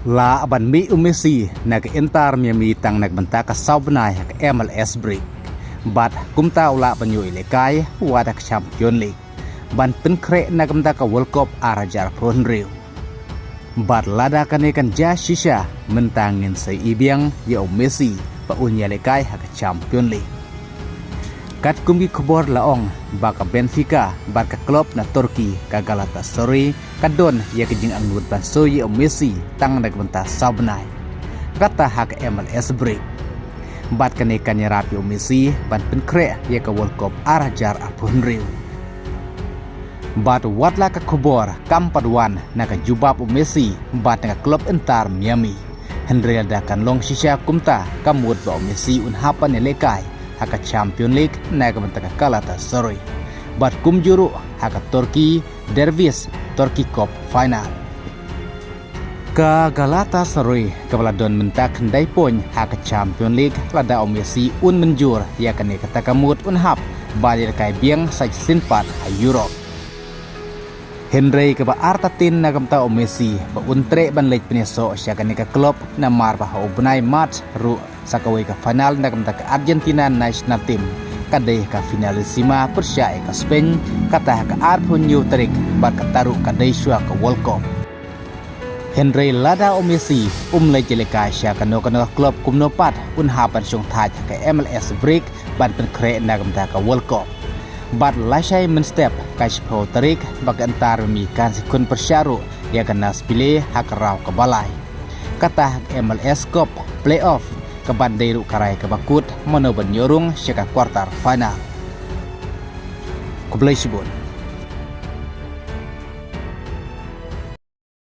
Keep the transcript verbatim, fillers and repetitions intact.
La ban mih u Messi na ka Inter Miami tang na ka bynta ka saw bnai ha ka M L S break. Bad kumta u lah ban ïoh ïalehkai wat ha ka Champion League ban pynkhreh na ka bynta ka World Cup ar hajar arphew hynriew. Bad lada kane kan jia shisha, mynta ngin sa ïohi biang ïa u Messi ba un ïalehkai ha ka Champion League. Katkum ki khubor la ong ba ka Benfica bad ka klub na Turkey ka Galatasaray ka don ïa ka jingangnud ban soi ïa u Messi tang na ka bynta saw bnai, kata ha ka M L S break. Bad kane kan ïarap ïa u Messi ban pynkhreh ïa ka World Cup ar hajar arphew hynriew. Bad wat la ka khubor kam pat wan na ka jubab u Messi bad na ka klub Inter Miami. Hynrei lada kan long shisha kumta, ka mut ba u Messi un hap ban ïalehkai ha ka Champion League na ka bynta ka Galatasaray. Bad kumjuh ruh ha ka Turkey Dervish Turkey Cup final. Ka Galatasaray kaba la don mynta khyndai point ha ka Champion League, lada u Messi un mynjur ïa kane, kata ka mut un hap ban ïalehkai biang sa shisien pat ha Europe. Hynrei kaba artatien na ka bynta u Messi ba un treh ban leit pynïasoh sha kane ka klub, namar ba ha u bnai March ruh sa kawei ka final na ka bynta ka Argentina national team ka dei ka finalissima pyrshah ïa ka Spain, kata ha ka arphew hynñiew tarik, bad kata ruh ka dei shuwa ka World Cup. Hynrei lada u Messi um leit ïalehkai sha kano kano ka klub kumno pat, un hap ban shongthait ha ka M L S break ban pynkhreh na ka bynta ka World Cup. Bad lashai mynstep ka shiphew tarik, ba ka Inter Miami kan sa ïakhun pyrshah ruh ïa ka Nashville ha ka round kaba lai, kata ha ka M L S Cup playoff, kaban dei ruh ka rai kaba kut mano ban ïoh rung sha ka quarter final. Khublei shibun.